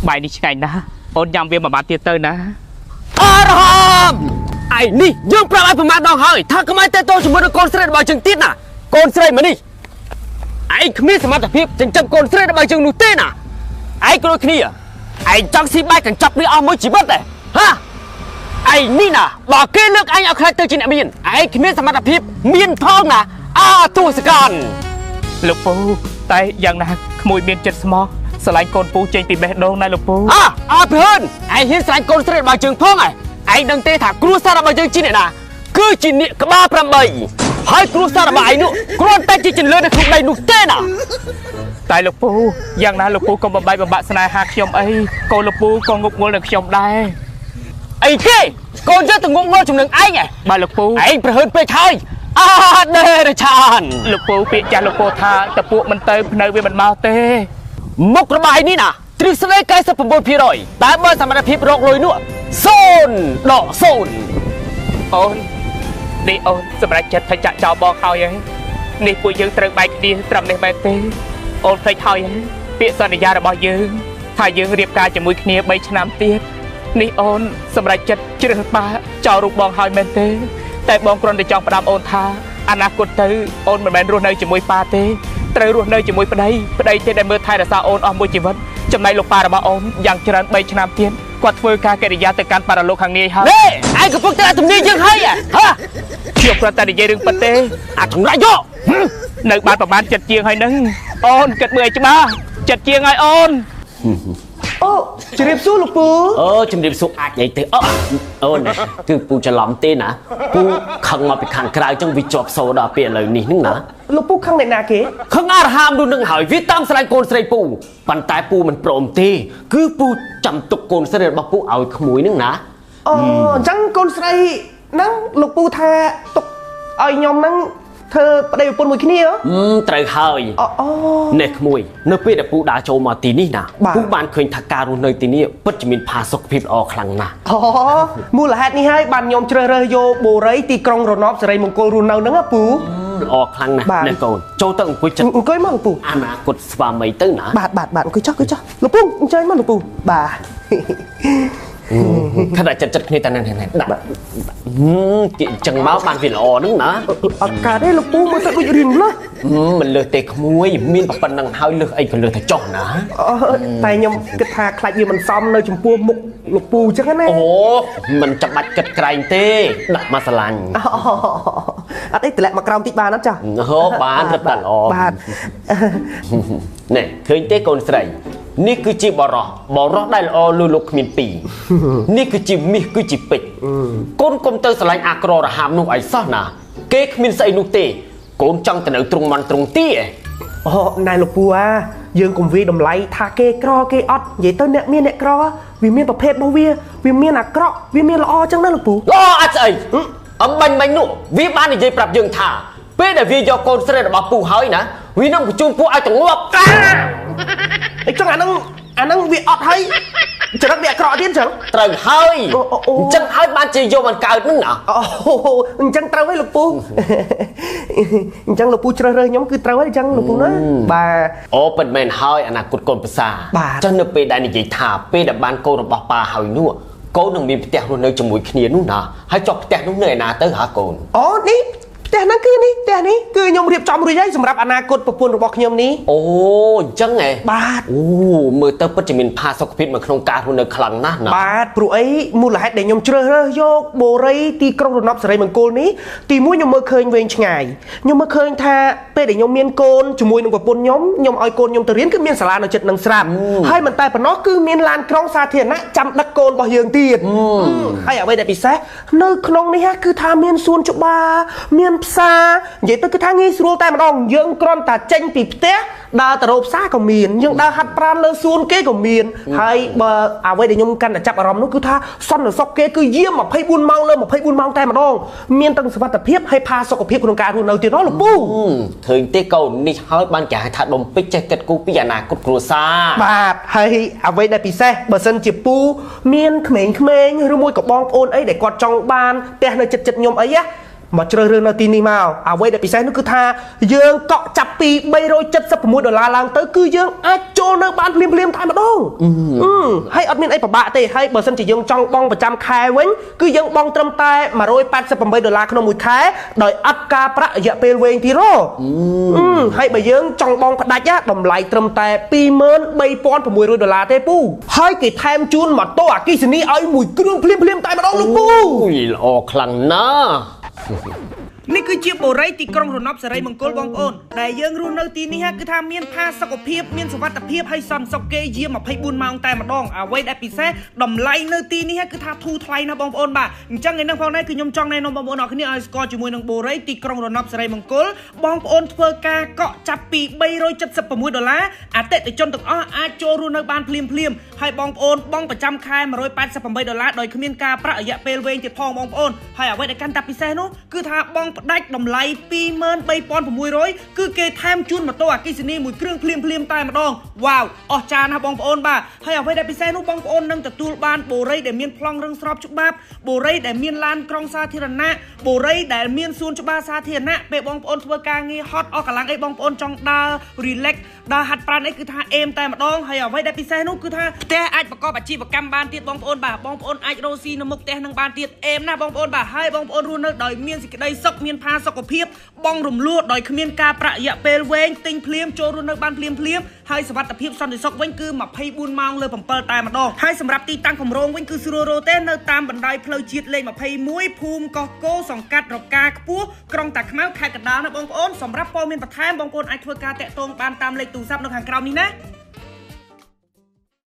បាយនេះឆ្ងាញ់ណាស់អូនញ៉ាំវាមួយបាតទៀតទៅណា អរហមឯនេះយើងប្រាប់ឲ្យប្រមាណដងហើយថាកុំឲ្យតេតូជាមួយនឹងកូនស្រីរបស់យើងទៀតណាកូនស្រីមកនេះឯងគ្មានសមត្ថភាពចិញ្ចឹមកូនស្រីរបស់យើងនោះទេណាឯងក៏ដូចគ្នាឯងចង់ស៊ីបាយកញ្ចប់នេះអស់មួយជីវិតដែរហាឯងនេះណាបើគេលើកឯងឲ្យខ្លាចទៅជាអ្នកមានឯងគ្មានសមត្ថភាពមានផងណាអាទស្សកនលោកពូតែយ៉ាងណាក្មួយមានចិត្តស្មោះស្រឡាញ់កូនពូចេញពីបេះដូងណាលោកពូអើភឿនឯងហ៊ានស្រឡាញ់កូនស្រីរបស់យើងផងឯងដឹងទេថាគ្រួសាររបស់យើងជាអ្នកណាគឺជាអ្នកក្បាល8ហើយគ្រួសាររបស់ឯងនោះគ្រាន់តែជាចន្លើនៅក្នុងដីនោះទេណាតែលោកពូយ៉ាងណាលោកពូកុំបំបែកបំបាក់ស្នេហាខ្ញុំអីកូនលោកពូក៏ងប់ងល់នឹងខ្ញុំដែរអីគេកូនយើងទៅងប់ងល់ជំនឹងឯងហ៎បាទលោកពូឯងប្រហើនពេកហើយអដេរឆានលោកពូពាក្យចាស់លោកពូថាតពួកមិនទៅភ្នៅវាមិនមកទេមុខរបស់ឯងនេះណាទ្រឹស្ដី 99% តែបើសមត្ថភាពរកលុយនោះ0ដក0អូននេះអូនសម្រាប់ចិត្តថាចាក់ចោលបងហើយហ៎នេះពួកយើងត្រូវបែកគ្នាត្រឹមនេះមែនទេអូនភ្លេចហើយហ៎ពាក្យសន្យារបស់យើងថាយើងរៀបការជាមួយគ្នា3ឆ្នាំទៀតនេះអូនសម្រាប់ចិត្តជ្រើសបាចោលរូបបងហើយមែនទេតែបងគ្រាន់តែចង់ផ្ដាំអូនថាអនាគតទៅអូនមិនមែនរស់នៅជាមួយប៉ាទេត្រូវរស់នៅជាមួយប្តីប្តីទេដែលមើលថែរក្សាអូនអស់មួយជីវិតចំណែកលោកប៉ារបស់អូនយ៉ាងច្រើន3ឆ្នាំទៀតគាត់ធ្វើការកិរិយាទៅកាន់បរលោកខាងនេះហើយនេះឯងកំពុងតែទំនាញយើងហើយហ៎ខ្ញុំគ្រាន់តែនិយាយរឿងពិតទេអាចម្រាក់យកនៅបានប្រហែលចិត្តជាងហើយនឹងអូនគិតមើលឲ្យច្បាស់ចិត្តជាងហើយអូនអូជំរាបសួរលោកពូអូជំរាបសួរអាចនិយាយទេអូអូនគឺពូច្រឡំទេណាពូខឹងមកពីខាងក្រៅចឹងវាជាប់សូដល់ពេលឥឡូវនេះហ្នឹងណាលោកពូខឹងអ្នកណាគេខឹងអារហាមនោះនឹងហើយវាតាមស្រឡាញ់កូនស្រីពូប៉ុន្តែពូមិនព្រមទេគឺពូចាំទុកកូនស្រីរបស់ពូឲ្យក្មួយហ្នឹងណាអូអញ្ចឹងកូនស្រីហ្នឹងលោកពូថាទុកឲ្យខ្ញុំហ្នឹងធ្វើប្តីប្រពន្ធមួយគ្នាត្រូវហើយនេះក្មួយនៅពេលដែលពូដើរចូលមកទីនេះណាពូបានឃើញថាការរស់នៅទីនេះពិតជាមានផាសុកភាពល្អខ្លាំងណាស់អូមូលហេតុនេះហើយបានខ្ញុំជ្រើសរើសយកបូរីទីក្រុងរណបសេរីមង្គលរស់នៅហ្នឹងណាពូល្អខ្លាំងណាស់នេះកូនចូលទៅអង្គុយចិត្តអង្គុយមកលោកពូអនាគតស្វាមីទៅណាបាទបាទបាទអង្គុយចុះអង្គុយចុះលោកពូអញ្ជើញមកលោកពូបាទខណៈចិត្តគ្នាតែនេះដាក់គេចឹងមកបានវាល្អហ្នឹងណាអត់កើតទេលោកពូមើលទៅដូចរៀងលើសមិនលើសទេក្មួយមានប៉ុណ្្នឹងហើយលើសអីក៏លើសតែចុះណាតែខ្ញុំគិតថាខ្លាចវាមិនសមនៅចំពោះមុខលោកពូចឹងណាអូមិនចាំបាច់គិតក្រែងទេដាក់មកស្រឡាញ់អត់អីតម្លាក់មកក្រោមតិចបានអត់ចាអូបានរឹតតែល្អបាទនេះឃើញទេកូនស្រីនេះគឺជាបរោះបរោះដែលល្អលឺលោកគ្មានពីរនេះគឺជាមាសគឺជាពេជ្រកូនកុំទៅស្រឡាញ់អាក្ររហាមនោះឲ្យសោះណាគេគ្មានស្អីនោះទេកូនចង់ទៅនៅទ្រង់មន់ទ្រង់ទីឯអូណែលោកពូអាយើងកុំវាតម្លៃថាគេក្រគេអត់និយាយទៅអ្នកមានអ្នកក្រវាមានប្រភេទរបស់វាវាមានអាក្រក់វាមានល្អចឹងណាលោកពូល្អអត់ស្អីអំបាញ់មិញនោះវាបាននិយាយប្រាប់យើងថាពេលដែលវាយកកូនស្រីរបស់ពូហើយណាវានឹងបញ្ជូនពូឲ្យទៅងាប់អីចឹងអាហ្នឹងវាអត់ហើយចរិតវាអាក្រក់ទៀតចឹងត្រូវហើយអញ្ចឹងហើយបានជាយកមិនកើតហ្នឹងណាអូអញ្ចឹងត្រូវហើយលោកពូអញ្ចឹងលោកពូជ្រើសរើសខ្ញុំគឺត្រូវហើយអញ្ចឹងលោកពូណាបាទអូពិតមែនហើយអនាគតកូនប្រសាចឹងនៅពេលដែលនិយាយថាពេលដែលបានកូនរបស់ប៉ាហើយនោះកូននឹងមានផ្ទះរស់នៅជាមួយគ្នានោះណាហើយចុះផ្ទះនោះនៅឯណាទៅហ៎កូនអូនេះផ្ទះហ្នឹងគឺនេះផ្ទះនេះគឺខ្ញុំរៀបចំរួចហើយសម្រាប់អនាគតប្រពន្ធរបស់ខ្ញុំនេះអូអញ្ចឹងហ៎បាទអូមើលទៅពិតជាមានផាសុខភាពនៅក្នុងការរស់នៅខ្លាំងណាស់ណាបាទព្រោះអីមូលហេតុដែលខ្ញុំជ្រើសរើសយកបូរីទីក្រុងរណបសេរីមង្គលនេះទីមួយខ្ញុំមើលឃើញវែងឆ្ងាយខ្ញុំមើលឃើញថាពេលដែលខ្ញុំមានកូនជាមួយនឹងប្រពន្ធខ្ញុំខ្ញុំឲ្យកូនខ្ញុំទៅរៀនគឺមានសាលានៅជិតនឹងស្រាប់ហើយមិនតែប៉ុណ្ណោះគឺមានឡានក្រុងសាធារណៈចាំដឹកកូនរបស់យើងទៀតហើយអ្វីដែលពិសេសនៅក្នុងនេះគឺថាមានសួនច្បារមានផ្សារនិយាយទៅគឺថាងាយស្រួលតែម្ដងយើងគ្រាន់តែចេញពីផ្ទះដើរទៅរកផ្សារក៏មានយើងដើរហាត់ប្រាណលើសួនគេក៏មានហើយបើអ្វីដែលខ្ញុំកាន់តែចាប់អារម្មណ៍នោះគឺថាសន្តិសុខគេគឺយាម24ម៉ោងលើ24ម៉ោងតែម្ដងមានទាំងសុវត្ថិភាពហើយផាសុខភាពក្នុងការរស់នៅទៀតណាលោកពូឃើញទេកូននេះហើយបានគេហៅថាដុំពេជ្រចេះគិតគូរពីអនាគតគ្រួសារបាទហើយអ្វីដែលពិសេសបើសិនជាពូមានក្មេងៗឬមួយក៏បងប្អូនអីដែលគាត់ចង់បានផ្ទះនៅចិត្តខ្ញុំអីណា មកជ្រើសរើសនៅទីនេះមកអ្វីដែលពិសេសនោះគឺថាយើងកក់ចាប់ពី376ដុល្លារឡើងទៅគឺយើងអាចចូលនៅបានភ្លាមភ្លាមតែម្ដងហើយអត់មានអីពិបាកទេហើយបើសិនជាយើងចង់បង់ប្រចាំខែវិញគឺយើងបង់ត្រឹមតែ188ដុល្លារក្នុងមួយខែដោយអត់ការប្រាក់រយៈពេលវែងទៀតហ៎ហើយបើយើងចង់បង់ផ្ដាច់តម្លៃត្រឹមតែ23600ដុល្លារទេពូហើយគេថែមជូនម៉ូតូអគ្គិសនីឲ្យមួយគ្រឿងភ្លាមភ្លាមតែម្ដងលោកពូល្អខ្លាំងណាស់នេះគឺជាបូរីទីក្រុងរណបសេរីមង្គលបងប្អូនដែលយើងរស់នៅទីនេះគឺថាមានផាសុកភាពមានសុវត្ថិភាពហើយសន្តិសុខគេយាម24ម៉ោងតែម្ដងអ្វីដែលពិសេសតម្លៃនៅទីនេះគឺថាធូរថ្លៃណាស់បងប្អូនបាទអញ្ចឹងឯនេះផងដែរគឺខ្ញុំចង់ណែនាំបងប្អូនអរគ្នាឲ្យស្គាល់ជាមួយនឹងបូរីទីក្រុងរណបសេរីមង្គលបងប្អូនធ្វើការកក់ចាប់ពី376ដុល្លារអតិថិជនទាំងអស់អាចចូលរស់នៅបានភ្លាមភ្លាមហើយបងប្អូនបង់ប្រចាំខែ188ដុល្លារដោយគ្មានការប្រាក់រយៈពេលវែងទៀតផងបងប្អូនហើយអ្វីដែលកាន់តែពិសេសនោះគឺថាបងផ្ដាច់តម្លៃ23600គឺគេថែមជូនម៉ូតូអគ្គិសនីមួយគ្រឿងភ្លាមភ្លាមតែម្ដងវ៉ាវអស្ចារ្យណាស់បងប្អូនបាទហើយអ្វីដែលពិសេសនោះបងប្អូននឹងទទួលបានបូរីដែលមានប្លង់រឹងស្របច្បាប់បូរីដែលមានឡានក្រុងសាធារណៈបូរីដែលមានសួនច្បារសាធារណៈពេលបងប្អូនធ្វើការងារហត់អស់កម្លាំងអីបងប្អូនចង់ដើរ relax ដើរហាត់ប្រាណអីគឺថាអេមតែម្ដងហើយអ្វីដែលពិសេសនោះគឺថាផ្ទះអាចប្រកបអាជីវកម្មបានទៀតបងប្អូនបាទបងប្អូនអាចរកស៊ីនៅមុខផ្ទះនឹងបានទៀតអេមណាស់បងប្អូនបាទហើយបងប្អូនរស់នៅដោយមានសេចក្តីសុខមានផាសុកភាពបងរំលោះដោយគ្មានការប្រាក់រយៈពេលវែងទិញភ្លាមចូលរស់នៅបានភ្លាមភ្លាមហើយសុវត្ថិភាពសន្តិសុខវិញគឺ24ម៉ោងលើ7តែម្ដងហើយសម្រាប់ទីតាំងគម្រោងវិញគឺស្រួលរកទេនៅតាមបណ្ដោយផ្លូវជាតិលេខ21ភូមិកោះគោសង្កាត់រកាខ្ពស់ក្រុងតាខ្មៅខេត្តកណ្ដាលណាបងប្អូនសម្រាប់ព័ត៌មានបន្ថែមបងប្អូនអាចធ្វើការតាក់ទងបានតាមលេខទូរស័ព្ទនៅខាងក្រោមនេះណា។